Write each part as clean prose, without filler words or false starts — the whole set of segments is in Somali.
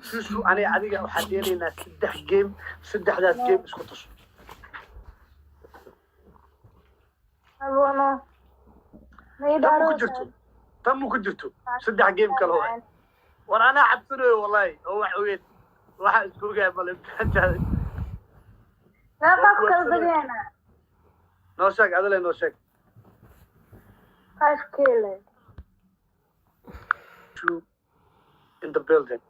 Shushu, aniga adiga waxaan dheelaynaa saddex game. Saddexdaas game isku tus. Abono. Tan ma ku jirto, tan ma ku jirto. Saddex game kale waay. War anaa cabsanayo wallahi, oo wax ogeyn, waxa isku ogahay male imtixaantaada. Meeqaa ku kala badiyana? Noo sheeg adale, noo sheeg. 5K le. Two in the building.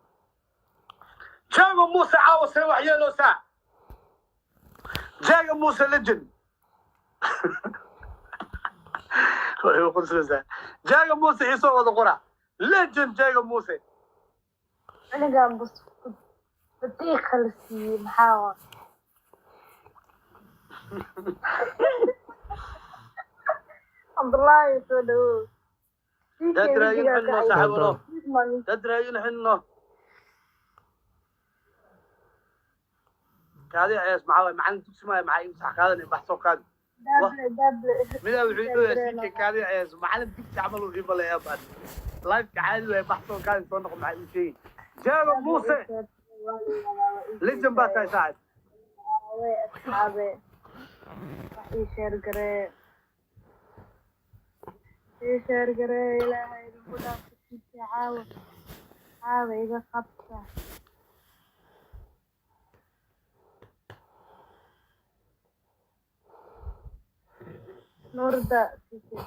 Jago Muuse caawa see wax yeeloosaa. Jago Muuse legend. Way u qoslaysaa. Jago Muuse isoo wada qora. Legend Jago Muuse. Cunugan buskud batiiqa la siiyey maxaa waa? Cabdullaahi, soo dhawow. Dad raagin xidhno saaxiibano. Dad raagin xidhno. Kaadi cees maxaa waay? Macallin dugsi maayo, maxaa ii masax qaadanay? Bax soo kaadi. Midaa wuxuu ii dhow yahay kaadi cees macallin dugsi camal uu ii maleeyaa baan. Live-ka caadi waay, bax soo kaadi, soo noqo, maxaa ii sheegi? Jago Muuse legend baa tahay saaxiib. Asxaabe, wax ii share garee, ii share garee. Ilaahay idinku dhaafo. Caawa caawa iga qabta. Nuurda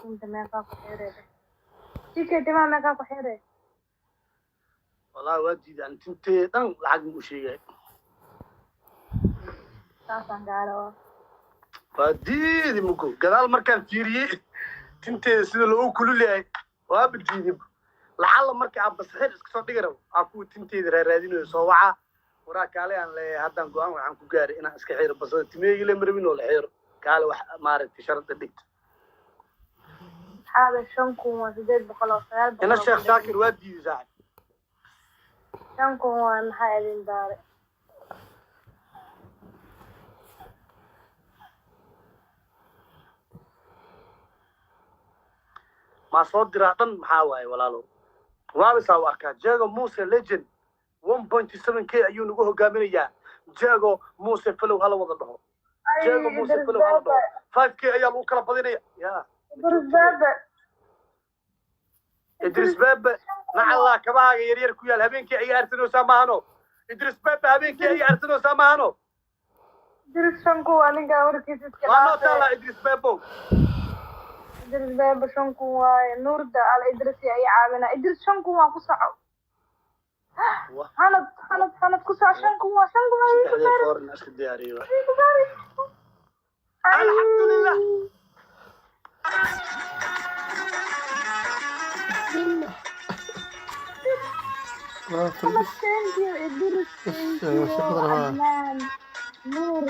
tinta meeqaa ku xiree? Sike, timaha meeqaa ku xiree? Wallahi waa diiday aan tintee dhan lacag ma u sheegay. Saasaan gaara. Waa diidi mugo gadaal markaan fiiriyey tinteeda sida loogu kulul yahay, waaba diiday. Lacalla marka aan basaxiir iska soo dhigi rabo, aa kuwa tinteeda raaraadinayo soo waca. Waraa kaale aan leeyahay, haddaan go-aan waxaan ku gaaray inaan iska xiro basada timeegi le marabin oo la xiro. Kaale wax maaragtay sharada dhigta. Asxaabe, 5000 waa 800 oo 900. Ina Sheekh Shaakir waa diiday saaxib. 5000 waa, maxaa idin daaray? Maa soo diraa dhan maxaa waaye walaalow? Waabisaa u arkaa. Jago Muuse legend 1.7K ayuu nagu hogaaminayaa. Jago Muuse follow hala wada dhaho. Jago Muuse follow hala dhaho. 5K ayaa lagu kala badinaya ya. Idris Bebe. Idris Bebe, nacallaa kabahaaga yaryar ku yaal. Habeenkii ayay arsanaysaa maahano? Idris Bebe, habeenkii ayay arsanaysaa maahano? Idris 5000 waa ninkaa warkiisa iska Waa noo dhaafay. taallaa Idris Bebo. Idris Bebe 5000 waaye. Nuurda al Idris yaa ii caawina. Idris, 5000 waa, ku soco. Hanad, Hanad, Hanad, ku soco. 5000 waa, 5000 waa ii ku Saddexdii saari. foorna iska diyaariyo. Ii ku saari. Alxamdulilah. Waa Hanad, kulbis. thank you Idris, thank Yes, you. shaqada rabaa. Adnaan Nuur.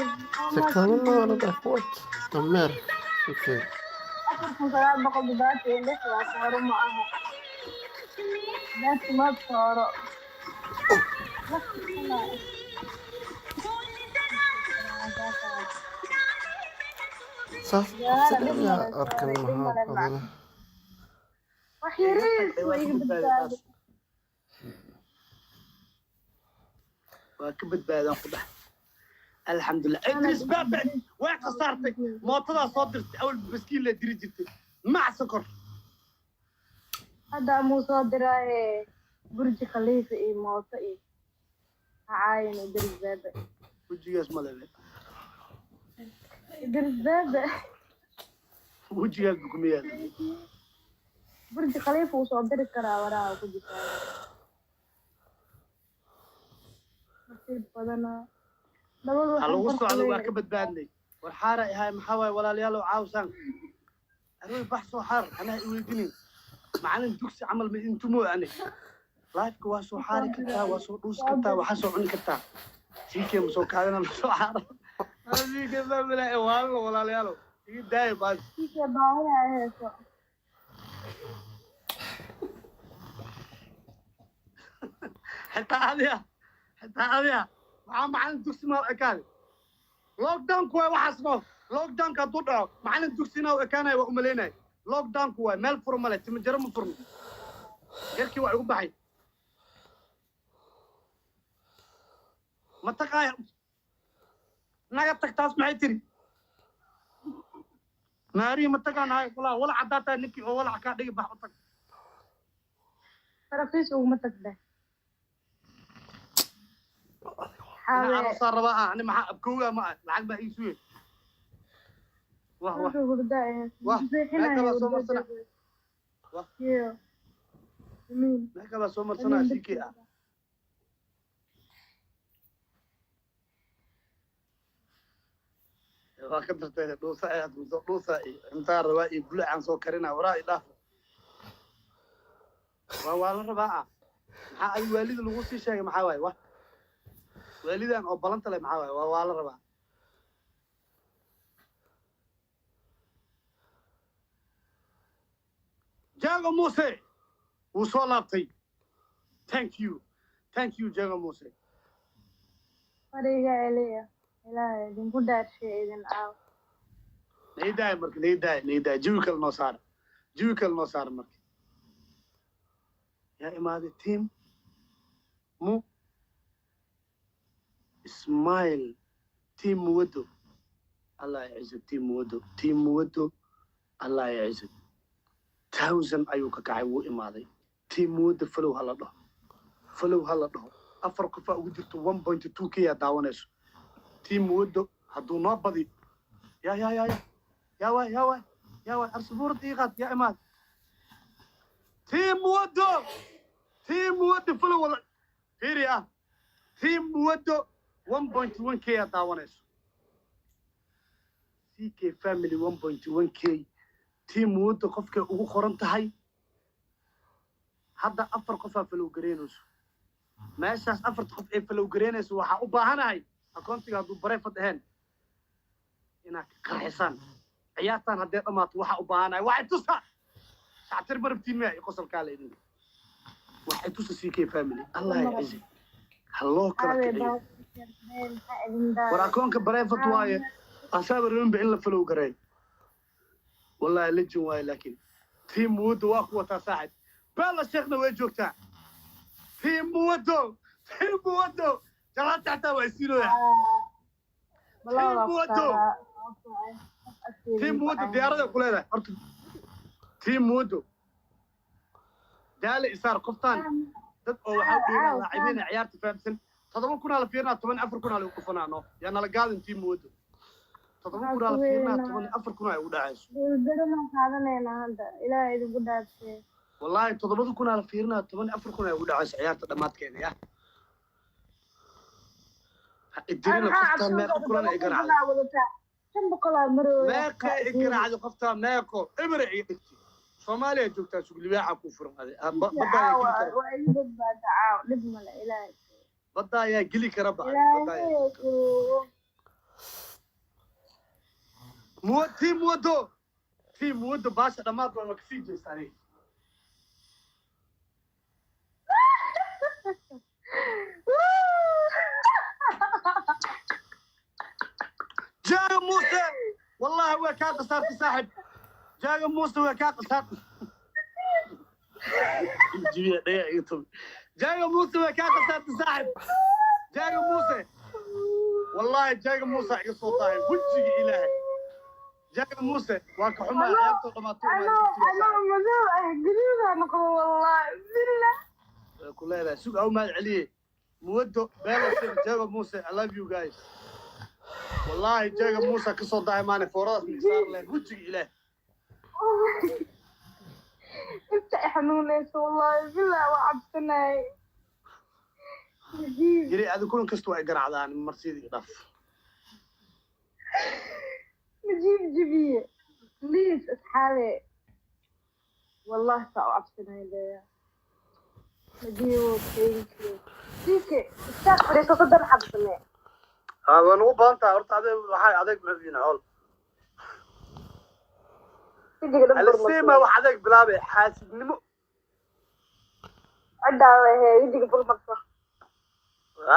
Shaqada la dhaaf what? Dameer. Okay. 4976 waa sooro, ma aha that's not sooro. Saas cabsi ayaa arkan maxaa badana. Wax yariis waa iga badbaaday. Waa ka badbaadaan ku dhax, alxamdulilah. Idris Baabe way khasaartay, mootadaa soo dirtay. Awal baskiin la diri jirtay mac sokor. Hadda amuu soo diraaye Burji Khaliifa iyo mooto iyo hacaayin Idris Baabe. Wejigaas ma lebe. Idris Baabe. Wejigaas bu kuma yaala. Burji Khaliifa wuu soo diri karaa waraha ku jirtaa nasiib badanaa labadu. Ha Waxaan lagu kor socdo, waa kuleeyahay. Ka badbaadnay. War xaara ahay maxaa waaye walaalayaal? Caawsaan arooy, bax soo xaar. Anaa iweydinin, macalin dugsi camal ma intumo ani. Lifeka waa soo xaari kartaa, waa soo dhuusi kartaa, waxaa soo cuni kartaa. Siikee ma soo kaadina, ma soo xaara siikee baa waallo. Walaalayaalo, iga daaya baas. Siikee baahida ay hayso. Xitaa adiga, xitaa adiga maxaa macalin dugsi maa u ekaadi? Lockdownku waay waxaas no. Lockdownka hadduu dhaco macalin dugsina u ekaanaya waa umalaynaya. Lockdownku waay, meel furo male, timajaro ma furno, garkii waa igu baxay. Ma taqaaya? Naga tag, taas maxay tiri? Maariya ma tagaan? Hay walaa, walac haddaa tahay, ninkii oo walac kaa dhigi, bax u tag. Farafiis uguma tagda. Ina aroosaa rabaa. Ah, ani maxaa abkowga ma ah? Lacag baa ii suge. Wah wah wah, meeqa baa soo marsana? Wah, meeqa baa soo marsanaa CK ah? Waa ka dartay dhuusa ayaad dhuusa iyo cuntaa rabaa iyo bulacaan soo karinaa. Waraa i dhaafo, waa la rabaa. Ah, maxaa adi waalida lagu sii sheegay? Maxaa waaye? Wah, waalidan oo balanta leh maxaa waaye? Waa la rabaa. Jago Muuse wuu soo laabtay. Thank you, thank you, Jago Muuse. Fariga celiya, Ilaahay idinku dhaarshay, idin aaw. Naidaay marka, naidaay, naidaay. Jawi kale noo saara, jawi kale noo saara. Marka yaa imaaday? Team mu Ismail, team Muwado, Allah yacizak. Team Muwado, team Muwado, Allah yacizak. 1000 ayuu ka kacay, wuu imaaday. Team Muwado, follow hala dhaho, follow hala dhaho. Afar qofaa ugu jirto, 1.2 k yaa daawanayso. Team Muwado hadduu noo badi, ya ya ya ya ya waay, ya waay, ya waay, arsabuurad ii qaad. Yaa imaad? Team Muwado, team Muwado, follow wala fiiri. Ah, team Muwado, 1.1 k yaa daawanayso. CK family, 1.1 k. Team Muwado qofkay ugu qoran tahay hadda afar qofaa follow gareynayso meeshaas. Afarta qof ee follow gareynayso waxaa u baahanahay akoontiga hadduu private ahayn inaad ka qarxisaan. Ciyaartaan haddee dhammaato waxaa u baahanahay waxay tusa shactir marabtiin miya iyo qosolkaa la idinka waxay tusa. CK family, Allah yacizi, ha loo kala kiciyo. War akoonka private waaye, asaaba rabinba in la follow gareeyo. Wallahi legend waaye, laakiin team Muwaddo waa ku wataa saaxib. Bella Sheekhna way joogtaa. Team Muwaddo, team Muwaddo, jalaata xataa waa isiinooya. Team Muwaddo, team Muwaddo, diyaarada ku leedahay horta. Team Muwaddo, daale isaar qoftaan dad oo waxaa u dheelaa laacibiina ciyaarta fahamsan. 7,000 la fiirinaa, 14,000 lagu dhufanaa. No, yaa nala gaadin. Team Muwaddo, 7,000 la fiirinaa, 14,000 ay ugu dhacayso. Dowladana qaadanaynaa hadda, Ilaahay idinku dhaafsee. Wallahi 7,000 la fiirinaa, 14,000 ay ugu dhacayso ciyaarta dhammaadkeena. Ya ha idirina qoftaan. Meeqa kulan ay garaacday? 500 marooya. Meeqa ay garaacday qoftaan? Meeqo ibra iga dhigtay? Soomaaliya joogtaa, suglibaaxa ku furan ade. Ah, badda ayaa geli kara. Waa igu badbaada caaw, dhib male, Ilaahay. Badda ayaa geli kara ba badda ayaa Ilaahay geli kara. Muwa team Muwado, team Muwado, baasha dhammaad waa kasii jeesta aniga. Jaaga Muuse, wallahi waa kaa qasaartay saaxib. Jaaga Muuse waa kaa qasaartay. Jibiya dhagax iga tumi. Jaaga Muuse waa kaa qasaartay saaxib. Jaaga Muuse, wallahi Jaaga Muuse iga soo tahay wejiga Ilaahay. Jaaga Muuse waa ka xumaa ciyaartoo dhamaato. Anoo madow ah guduudaa noqdo, wallahi billah. Way ku leedahay sug aw mahad celiye. Muwado, Bella, Jaaga Muuse, I love you guys. Wallahi Jaaga Muuse ka soo dahay maane fooradaas misaar leen wejiga Ilaah. Inta i xanuunayso, wallahi billah waa cabsanay. Yiri adi kulan kasta waa ay garacdaan marsidii dhaf. Najiib jibiye, please asxaabe, wallahi saa u cabsanay leeya. Najiibo, thank you. Dike istaag, fadhiiso, soddon xab samee. Waa nagu badan tahay horta. Adeeg waxay adeeg muxuu yihiin xool. Sidiga dhan. Alisima wax adeeg bilaabay xaasidnimo. Ciddaa lehe wejiga burmarso.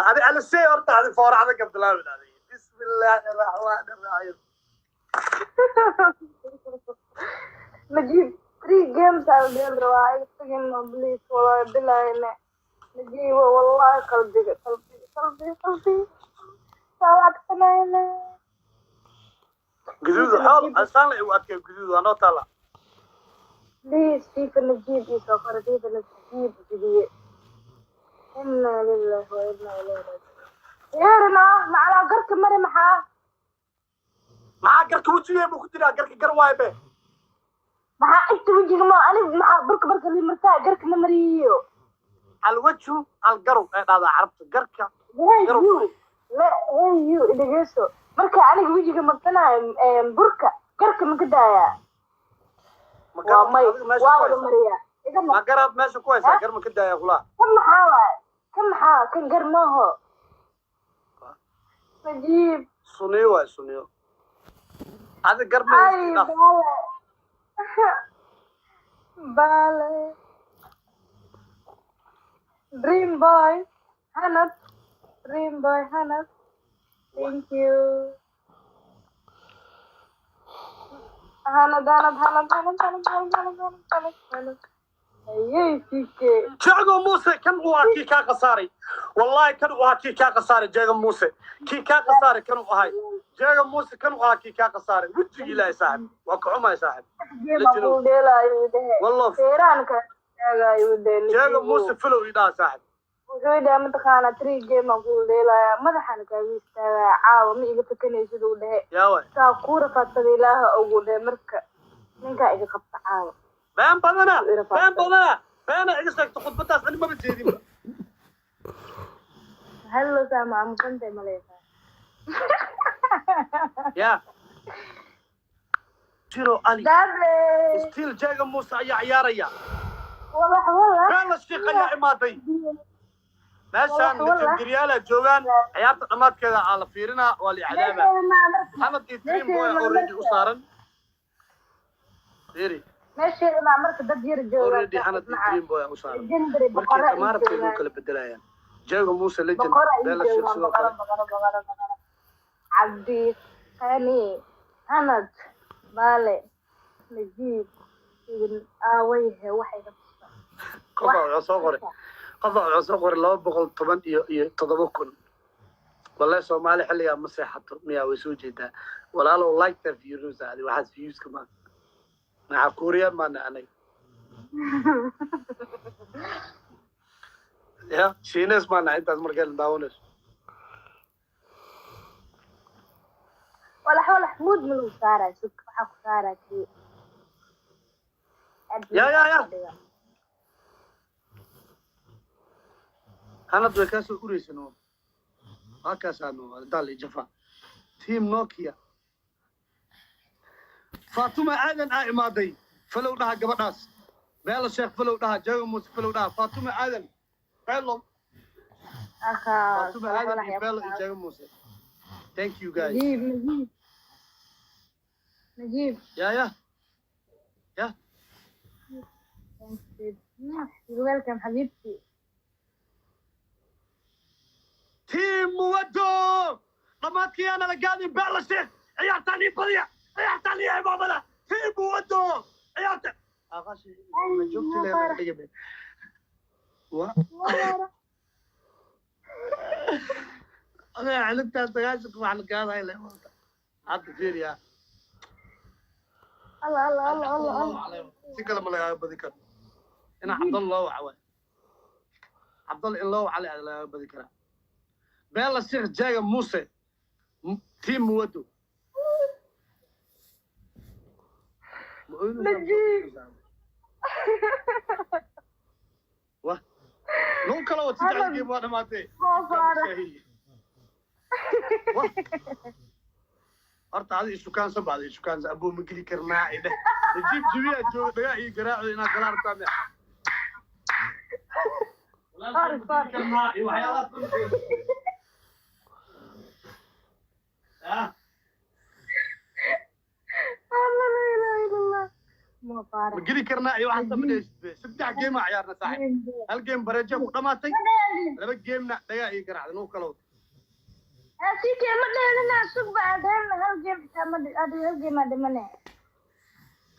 Adi alisee horta adi foora adeeg bilaabay adi. Bismillaahi raxmaani raxiim. Najiib, three games aa dheel rabaa, iga tagin please, wallahi bilaahine. Najiibo, wallahi qalbiga, qalbiga, qalbiga, qalbiga. Hele. Guduud xool asaan la igu adkay, guduud waa noo taala. Please, FIFA Najib iyo soo qora, FIFA Najib jibiye. Inna lillahi wa inna ilayhi raaji'uun. Yeerina macalaa garka mari maxaa? Maxaa garka wejigee buu ku jiraa? Garka gar waaye be. Maxaa inta wejiga ma anig maxaa burka marka lii martaa garka ma mariyo. Alwajhu algarow ee dhahdaa Carabta garka. Hey. Garow. You le, hey you, dhegeyso, marka aniga wejiga marsanayo burka garka ma ka daayaa? Ma Waa garaad may. Adiga meesha Waa ku wada haysaa. mariyaa iga Ma garaad meesha ku haysaa? Gar ma ka daaya kulaha? Kan maxaa waaye? Kan maxaa? Kan gar maaho, Najiib. Suniyo waay, suniyo. Adiga gar ma Ay. haysid, dhaaf. Baale baale, Dream Boy Hanad, Dream Boy Hanad, thank you Hanad, Hanad, Hanad, Hanad, Hanad, Hanad, Hanad, Hanad, Hanad, Hanad. Ayay sike. Jago Muuse kan uu ahaa kii kaa khasaaray. Wallahi kan uu ahaa kii kaa khasaaray. Jago Muuse kii kaa khasaaray kan uu ahay. Jago Muuse kan uu ahaa kii kaa khasaaray. Wejigi Ilaahay, saaxib, waa ka xumay, saaxib. Game aan dheelaayo dhehe. Wallah. Feeraan ka taagayo dhehe. Jago Muuse follow idhaa, saaxib. Wuxuu dhaha, mataqaanaa, three game aan kula dheelaya, madaxaan kaaga istaagaya caawa, ma iga fakanaysid, uu dhehe. Yaa waay? Saa kuu rafaadsada Ilaaha ugu dhehe, marka ninkaa iga qabta caawa. Been badana, been badana, beena iga sheegto. Khudbadaas ani maba jeedinba. Hallo, saa ma aamusantay maleysaa? Ya Jiro Ali. Daabe. Still Jago Muuse ayaa ciyaaraya. Walax walax. Been la shiiq ayaa imaaday meeshaan. Walax, walax. Legendaryaala joogaan. Ciyaarta dhammaadkeeda aa la fiirinaa, waa la iclaama. Hanad iyo Dream Boy already u saaran, fiiri. Meesheeda maa marka dad yar joogaan. Already Hanad iyo Dream Boy u saaran. Legendary Markii boqora ii dhammaarabtay joogaan. kala bedelayaan. Jago Muuse legend. Boqora ii Bella Sheikh joogaan. sidoo Boqora. kale. Boqora, boqora, boqora. Cabdi Qani, Hanad, Baale, Najiib idin aawayhe waxay ka tusta. Qofa wuxuu soo qoray 217,000. Wallahi Soomaali xilligaa ma seexato miyaa? Way soo jeedaa, walaalow. Like views adi waxaas viewska ma maxaa Kuuriyaan maana anaga ya Shiines maana intaas markay la daawanayso. Walax walax, mood ma lagu saaraa? Sug, waxaa ku saaraa kii. Ya, ya, ya. Hanad way kaasoo ureysa no, waa kaasaa no dal jafa. Team Nokia, Fatuma Aadan aa imaaday. Follow dhaha gabadhaas. Beelo Sheekh follow dhaha. Jago Muuse follow dhaha. Fatuma Aadan, Beelo. Akhaa. Fatuma Aadan iyo Beelo iyo Jago Muuse, thank you guys. Najiib, Najiib, Najiib. Ya ya ya. You're welcome, xabiibti. Team Muwado, dhammaadkiyaana la gaadin. Beelo Sheekh, ciyaartaan ii badiya, ciyaartaan ii imaamada. Team Muwado, ciyaarta aqashi ma joogti leedahay dhigame wa adaa cilibtaa 90-ka wax la gaadahay le hadda fiiriya. Allah, Allah, Allah, Allah, Allah. Si kale ma lagaaga badi karo ina Cabdalla loo waca waay. Cabdalla in loo waca le lagaaga badi karaa. Beela Sheekh, Jaga Muuse, team Muwado. Najiib. Wa nuu kala wad saddex game waa dhamaatay. Waa faarax. Wah. Horta adi isukaansan baad isukaansan abuu ma geli karnaa idheh. Najiib jibiyaa jooga, dhagaa iyo garaaco inaad kala aragtaa miya? Sorry, sorry. Karnaa iyo waxyaalahaas dhan. Ah. Allah, la ilaha illa Allah. Ma Ma faarax. geli karnaa iyo waxaas dhan ma dhehaysid be. Saddex game aa ciyaarna, saaxiib. Hal game bareejo ku dhamaatay, laba gamena dhagaa iyo garaacda nuu kala wad. Sikee ma dheelina, sug ba aadeen hal game xitaa ma adiga hal game aa dhimane.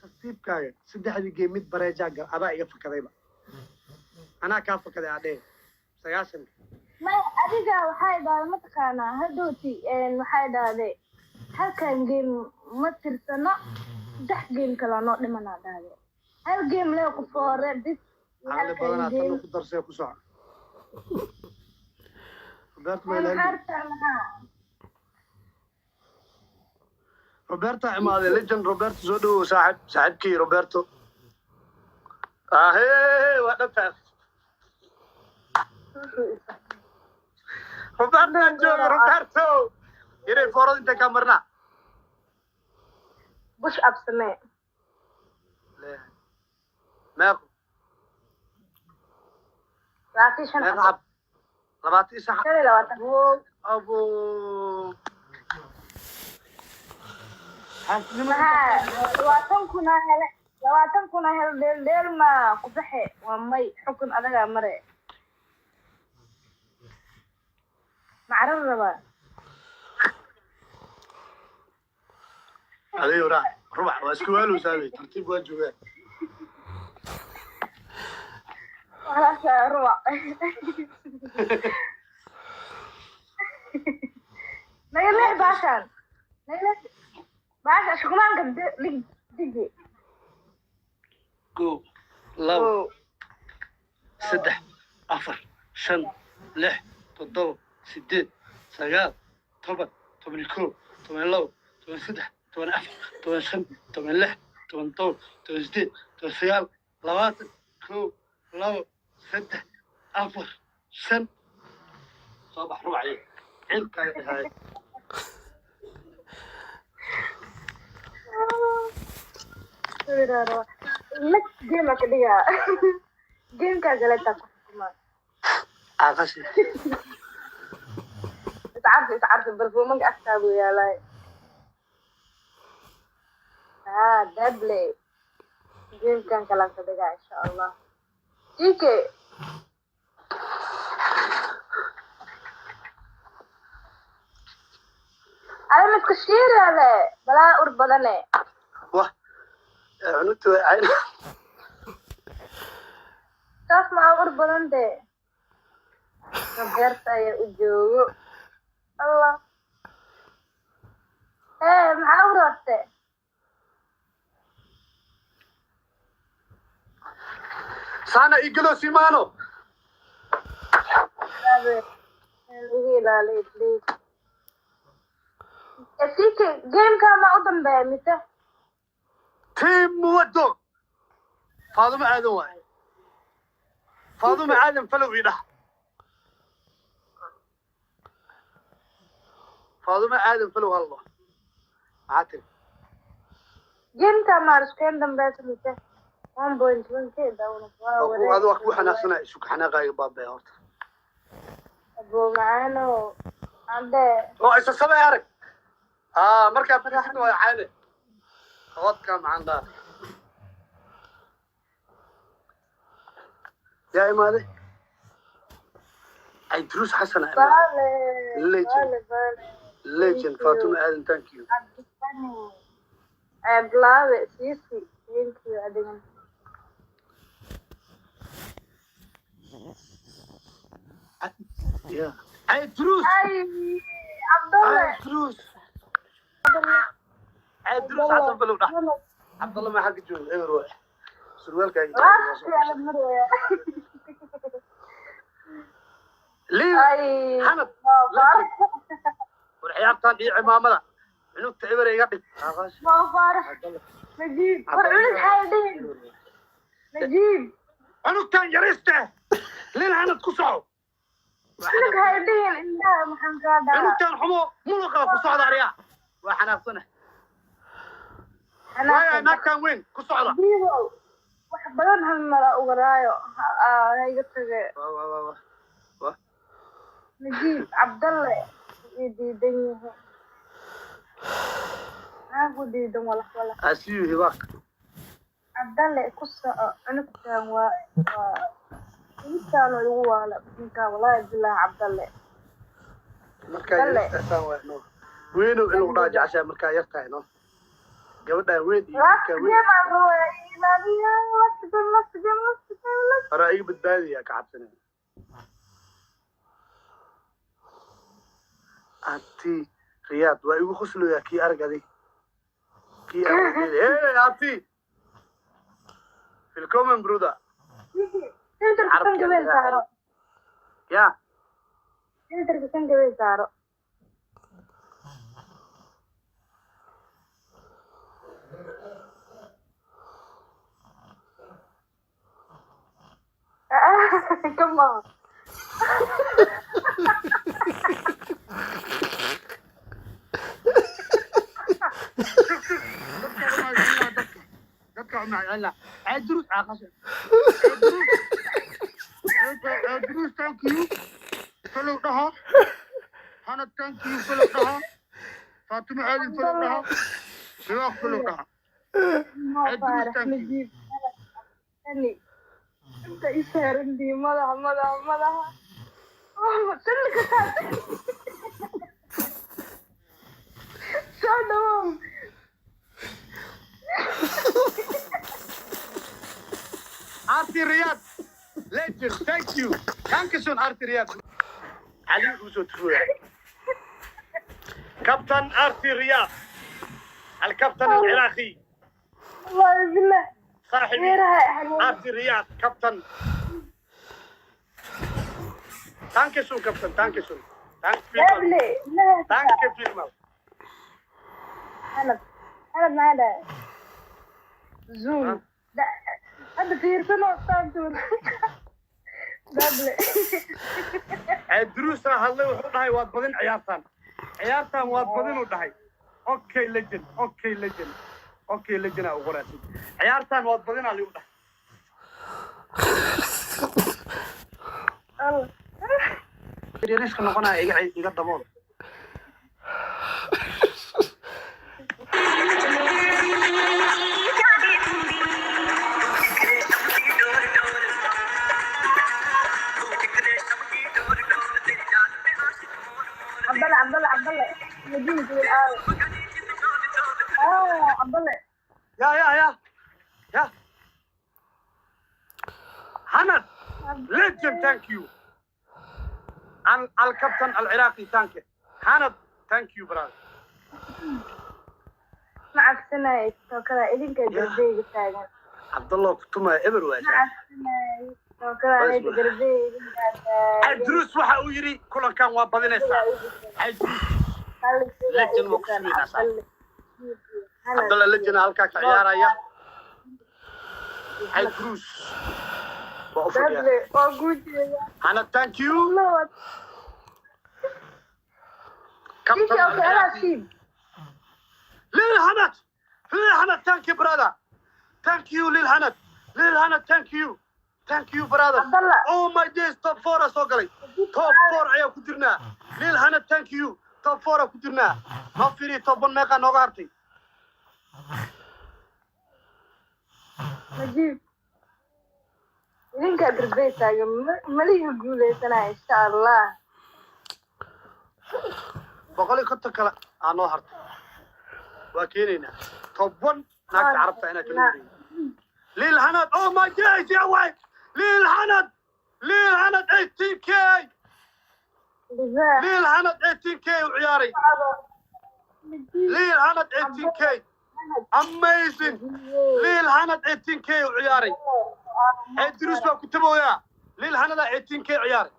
Tartiibkaaga, saddexdii game mid bareejaa gal, adaa iga fakadayba, anaa kaa fakaday adhee 90-ka. Maya, adiga waxay dhahday, mataqaanaa, hadhowti waxay dhahday halkan game ma tirsano, 3 game kala noo dhimanaa dhahday. Hal game lee ku foore bis iyo Caqli halkan badanaa game. Tan ku darsee, ku soco, Roberto. Maxaa Mayland. rabtaa, maxaa? Roberto imaaday, legend Roberto, soo dhawow saaxib, saaxibkii Roberto. Ahee, waa dhabtaa Roberto aan jooga. Roberto, inay foorada intay kaa marnaa. Push up samee. Meeqo? 25 Meeqo xabo. Xab 25. 25. Abo xaasidnimo. Maxaa 20 kuna hele, 20 kuna hele, dheel dheel ma ku baxe? Waa may, xukun adagaa mare macrar rabaa. Adigo raa rubac waa isku waalowsaabay, tartiib waa joogaa. Walaasha rubac naga leex, baashaan naga leex, baasha shukumaanka dhig diji. Kow, labo, saddex, afar, shan, lix, toddoba, sideed, sagaal, 10, 11, 12, 13, 14, 15, 16, 17, 18, 19, 20. Kow, labo, saddex, afar, shan. Soo bax rubacyo, cilkaaga dhahaay. Next game aa ka dhigaa, gamekaa galeetaa ku xukumaa. Aaqasi. Iscarfi, iscarfi, barfuumanka agtaagu yaalay. Ah, dable gamekan kalaan ka dhigaa, insha Allah. Ike ada miska shiirale balaa ur badane. Wah, cunugta way cayn. Saas maa ur badan de. Roberta ayaa u joogo. Allah, ee maxaa u roorte? Saana igalo simaano. Abe, iga ilaaliy please. Sike, gameka ma u dambeeya mise? Team wado Faadumo Aadan waay, Faadumo Aadan falow ii dhah, Faadumo Aadan falow hallo, maxaa tiri? Gameka ma iskeen dambeysa mise 1.1 k dawna waa Waa adu waa ku xanaaqsanaa, isu xanaaqaaga baabaya horta. Abu macaano ande. Oo isa sabay arag, aa markaa badisid waa cayne codka macaan daa yaa imaaday. Idrus Xasan aa imaaday. Bale. Legend. Bale, bale. Legend. Thank you. Fatuma Aadan, thank you. Cabdisani Ceeblaabe Sisi, thank you adigan. Yeah, Idrus. Ay, Cabdalle. Idrus, Idrus Xasan falow dhah. Cabdalla ma xagga jooga, eber waay surwaalkaaga. Waqti ala maraya. Liin. Ay. Xanad. Faarax. War ciyaartan iyo cimaamada cunugta eber iga dhig. Ma Faarax Najiib, war cunug xaydhin Najiib. Cunugtan yariste lin xanad ku soco. Cunug haydhin, indhaha maxaan kaa dhahaa? Cunugtan xumo muluqa ku socda, aryaa waa xanaaqsana waaya, naagtan weyn ku socda. Najiibow, wax badan hal mala ugaraayo ha iga tage. Wa, wa, wa, wa. Wa. Najiib Cabdalle ii diidan yahay, maxaa ku diidan? Walax walax. Asiyu hibaaq. Cabdalle ku soco, cunugtan waa cunugtaan igu waala ninkaan, walaahi bilaahi Cabdalle. Markaa Dalle. yartahay waay no weynow in lagu dhaha jeceshahay, markaa yar tahay no gabadhaan weyn iyo Last wiilkaan weyn. game aan rabaa ilaaliya, last game, last game, last game, last. Horaa iga badbaadaya, ka cabsanaya. Abti Riyaad waa igu qoslooyaa. Kii arag adig, kii arag. Hey abti, willkommen, Bruder. Filterka sanka saaro. Ya. Filterka sanka saaro. Come on. Dadka umacela Cidrus caaqasha. Cidrus, thank you, follow dhaha. Hana, thank you, follow dhaha. Faatimo Aadin, follow dhaha. Riwaaq, follow dhaha. Mo Cidrus, Faarax. Thank you. Najiib tani inta i saaran dii madaxa madaxa madaxa tan ka taat soo dhawow. Arti Riyad legend, thank you, dankeschön. Arti Riyad cali uu soo tuuraya. Captain Arti Riyad, الكابتن العراقي. Wallahi billah. صاحبي. Meeraha xanuun. Arti Riyad, captain, danke schön, Captain, danke schön, danke vielmals. Dable ilaha. Danke vielmals. Hanad, Hanad, maxaa dhahay? Zoom hadda fiirsano saantuur dable. Duruusa hadlay, wuxuu dhahay waad badin ciyaartan, ciyaartan waad badin uu dhahay. Okay legend, okay legend, okay legend aa u qoraasid. Ciyaartan waad badinaa ligu dhahay. Allah. Yariiska noqonaya iga dabool. Cabdalle, Cabdalle, Cabdalle, Madiina jooga aawe? Ah, Cabdalle. Ya ya ya ya, Hanad legend, thank you. الكابتن العراقي, thank you. Hanad, thank you, brother. Ma cabsanayo tookada, idinka garbeyga taagan. Cabdallah kutuma eber waa. Ma cabsanayo tookada, aniga garbeyga idinkaa taagan. Idrus waxa uu yidhi kulankan waa badinaysaa, Idrus. Legend waa ku sugaynaa, saaxiib. Cabdallah legend halkaa ka ciyaaraya. Idrus waa u fadhiya. Dable waa guujeeda. Hanad, thank you. Lord. Captain Ninka okay, anaa العراقي. Siib. Lil Hanad, Lil Hanad, thank you, brother, thank you. Lil Hanad, Lil Hanad, thank you, thank you, brother. Cabdallah. Oh my days, top four aa soo galay, top four ayaa ku jirnaa. Lil Hanad, thank you, top four aa ku jirnaa. Noo fiiriya, top one meeqaa nooga hartay? Najiib, idinkaa garbey taagan, malihi guuleysanaya insha Allah. 150 kale aa noo hartay, waa keenaynaa top one. Naagta Carabta inaa kala wareegin. Lil Hanad, oh my days, ya way. Lil Hanad, Lil Hanad, 18K. Libaax. Lil Hanad 18K u ciyaaray. Lil Hanad 18K, amazing. Lil Hanad 18K u ciyaaray. Idrus baa ku tabooyaa. Lil Hanada 18K ciyaaray.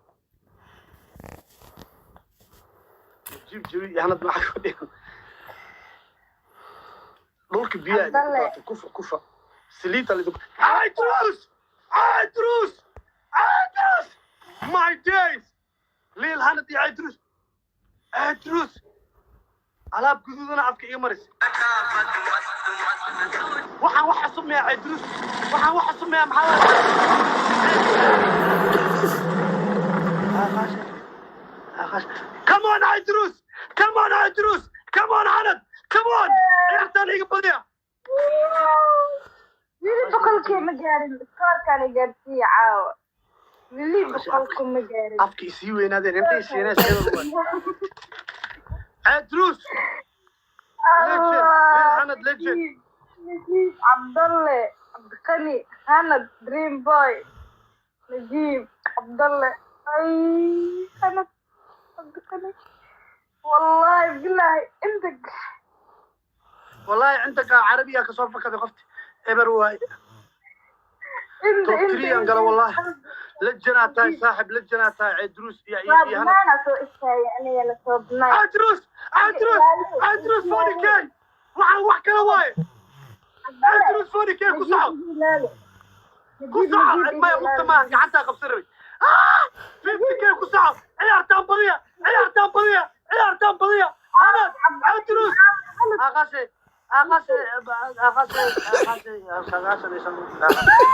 Jib jibi iyo Hanad maxaa ku dhigan dhulka biyaha idinku Cabdalle. Daatay kufa kufa saliida lidinku. Idrus, Idrus, Idrus, my days. Lil Hanad iyo Idrus, Idrus alaab guduudana afka iga maris. Waxaan wax cusub miyaa, Idrus? Waxaan wax cusub miyaa? Maxaa? Come on, Idrus, come on, Idrus, come on, Hanad, come on. Ciyaartaan iga badiya. Weli 100-kii ma gaarin, iskoorkaana gaarsiiya caawa. Weli 100-ku ma gaarin. Afka isii weynaadeen, intay siineen. Idrus legend, Lil Hanad legend. Najiib, Cabdalle, Cabdiqani, Hanad, Dream Boy, Najiib, Cabdalle, ay, Hanad, Cabdiqani. Wallahi billahi inta. Wallahi cindaka carabiya kasoo fakaday qofti eber waay. Inta. Top Inta. 3 aan gala wallahi. Lajanaa tahay saaxib, lajanaa tahay Cedrus iyo Waa iyo Hanad. banaana soo istaagay anigana soo banaan. Cedrus, Cedrus, Cedrus 40K. Waxaan wax kala waaye. Cedrus 40K, ku soco, ku soco. Maya, lugta maaha, gacantaa qabsan rabay. 50K, ku soco. Ciyaartaan badiya, ciyaartaan badiya, ciyaartaan badiya. Hanad, Cedrus, aqashe, aqashe, aqashe, aqashe, 95.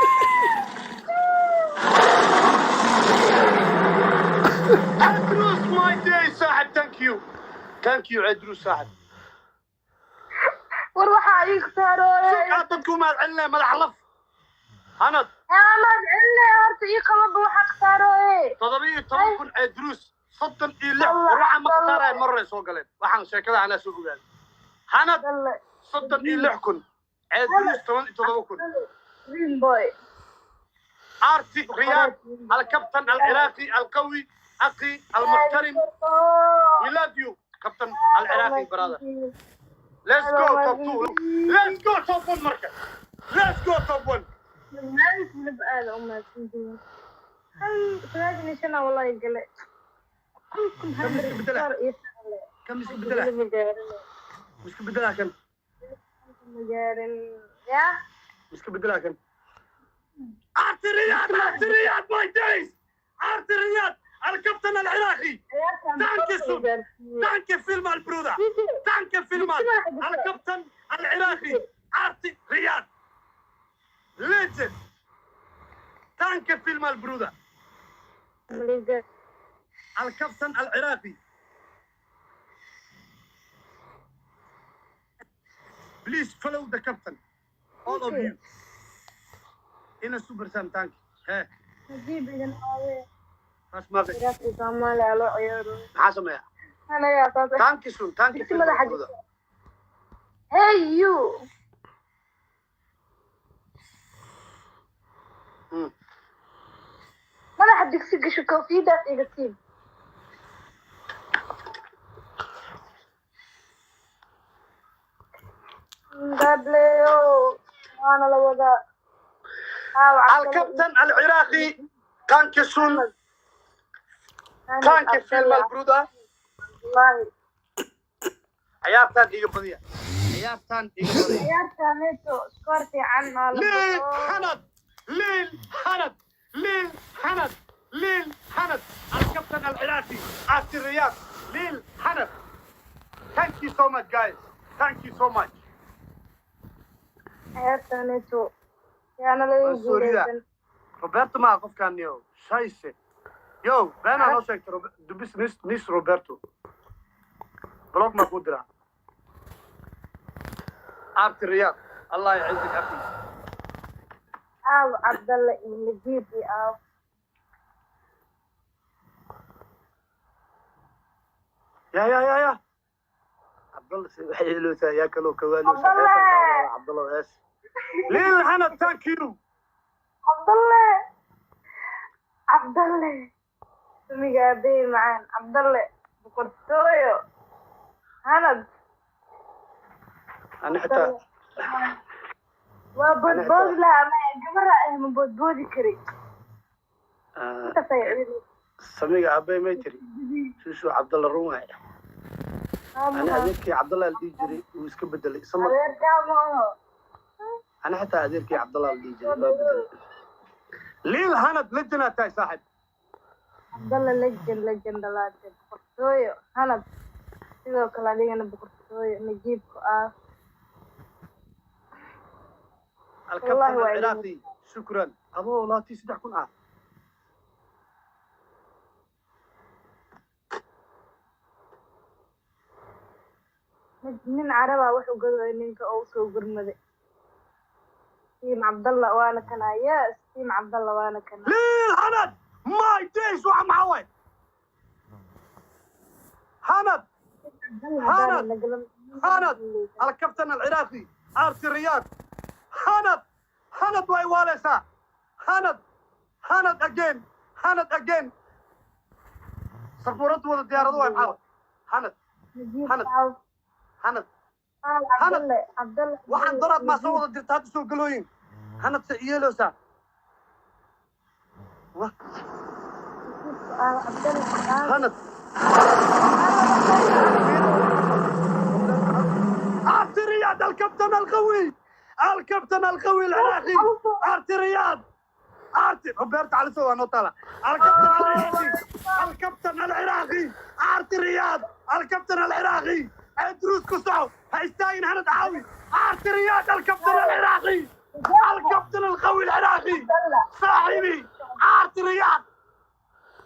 Cedrus, my day saaxib. Thank you, thank you, Cedrus saaxib. War waxaa ii khasaarooyay. Suuqaa dadku mahad celinaya madax laf Hanad. Amaad celinaya horta ii qababa, waxaa khasaarooyay. 17,000 Cedrus, 36. War waxaan ma khasaaraya, mar hore soo galeen waxaan sheekada anaa soo ogaaday. Hanad, 36,000, Cedrus 17,000. Dream boy. Arti Riyad, الكابتن العراقي القوي، اخي المحترم، we love you كابتن العراقي brother. Let's go top 2, let's go top 1 marka, let's go top 1. Dhammaantiin aad u mahadsantihiin. Hal 95 wallahi gale. Kun hal Kam iska bedela? star iyo sagaal. Kam iska bedela? Ma gaarin. Miska bedelaa kan? Ma gaarin ya. Miska bedelaa kan? Arti Riyad, Arti Riyad, my days, Arti Riyad, الكابتن العراقي. Thank you, sir. Danke vielmals, Bruder. Danke vielmals. الكابتن العراقي Arti Riyad. Legend. Danke vielmals, Bruder. الكابتن العراقي. Please follow the captain. All of you. In a super sam, thank you. Hey, Nasiib idin aawe. taas ma Ciraaqi Soomaaliya loo ciyaaro. Maxaa sameeyaa? Anagaa saas. Thank you soon. Thank you Digsi madaxa vielmals, Bruder. Hey you. Madaxa digsi gasho, koofiyadaas iga siib. Gaadleyo waana la wadaa. Aaw. الكابتن العراقي، thank you soon. Thank you vielmals, Bruder. Wallahi. Ciyaartaan iga badiya, ciyaartaan iga badiya. Ciyaartaaneeto score fiican aa la ليل baxo. حند، ليل حند، ليل حند، ليل حند، الكابتن العراقي عبد الرياض، ليل حند. Thank you so much, guys, thank you so much. Ciyaartaaneeto yaana laga Waa suurida. guuleysan. Roberto maa qofkaan yo shayse yo beenaa noo sheegtay. Dubis nis nis Roberto block ma ku diraa. Abti Riyaad, allah yacizik akhi. Aaw Cabdalle iyo Najiib iyo aaw. Ya ya ya ya Cabdalla waxay ilowsaa yaa kaloo kawaalowsaa. Cabdalle! Heesan Cabdalla hees Lil Hanad, thank you. Cabdalle, Cabdalle, sumiga aabey macaan, Cabdalle boqortooyo, Hanad. Ani xitaa Waa boodboodi lahaa ma gabara ah, ma boodboodi kari. Intaas ay ciidan. Samiga aabey may tiri shushu Cabdalla run waay. Ani adeerkii Cabdalla la dhihi jiray wuu iska bedelay sama. Adeerkaa ma aho. Ani xitaa adeerkii Cabdalla la dhihi jiray waa bedelay. Lil Hanad, lejanaa tahay saaxib. Cabdalle legend, legend dhalaate, boqortooyo Hanad, sidoo kale adigana boqortooyo Najiibku ah. الكابتن والله waa العراقي، شكرا ابو لاتي 3,000 ah. Nin carabaa wuxuu gadooy ninka oo usoo gurmaday team Cabdalla waana kana. Yes, team Cabdalla waana kana. Lil Hanad, my days, waxa maxaa waay Hanad? Hanad. Hanad, الكابتن العراقي، ارتي الرياض، حند، حند way waaleysaa. Hanad, Hanad again, Hanad again. Sabuurad wada diyaarado waay, maxaa waay Hanad? Najiib. Hanad. Caaw. Hanad. Caaw. Hanad. Cabdalle, Cabdalle. Waxaan daraad maa soo wada dirta, hadda soo galooyin. Hanad, se iyeeloosaa? Wah. Caaw, Cabdalle, caaw. Hanad. عرفت رياض، الكابتن القوي، الكابتن القوي العراقي، عرفت رياض، عرفت روبرت على سوا نطلع. الكابتن العراقي، الكابتن العراقي، عرفت رياض، الكابتن العراقي. ادروس كسو هايستاين. هند عاوي. عرفت رياض، الكابتن العراقي، الكابتن القوي العراقي، صاحبي عرفت رياض.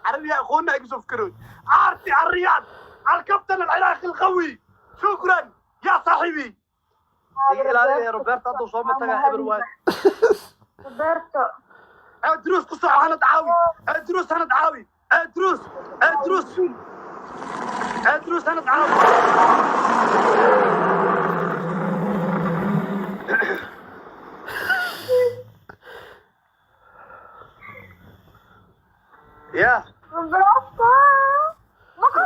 عربي يا اخونا يوسف كروي. عرفت الرياض، الكابتن العراقي القوي، شكرا يا صاحبي. يا روبرت هذا soo mataga eber waay. Roberto. دروس ku soco. Hanad caawi. دروس. Hanad caawi. دروس، دروس، دروس. Hanad caawi. يا Roberto. Ma ku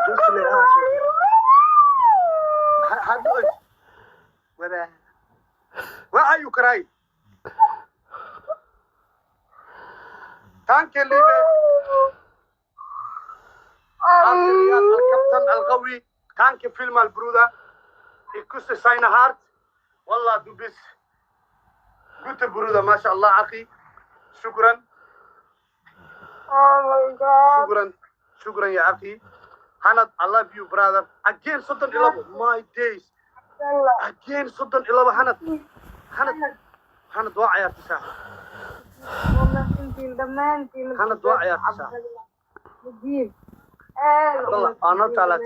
hadda wada. Why are you crying? Danke, liebe عبد الكابتن القوي. Danke vielmal, Bruder. Ich küsse seine Hart. والله du bist guter Bruder, ما شاء الله أخي. شكرا. Oh my God. شكرا، شكرا يا أخي. Hanad, I love you, brother. Again 31. My days. Yalla. Again 32. Hanad, Hanad, Hanad, waa ciyaartay saaxiib. Wanaagsantiin dhammaantiin. Hanad, waa ciyaartay saaxiib. Najiib. Aad Abdallah, waa noo taalaa.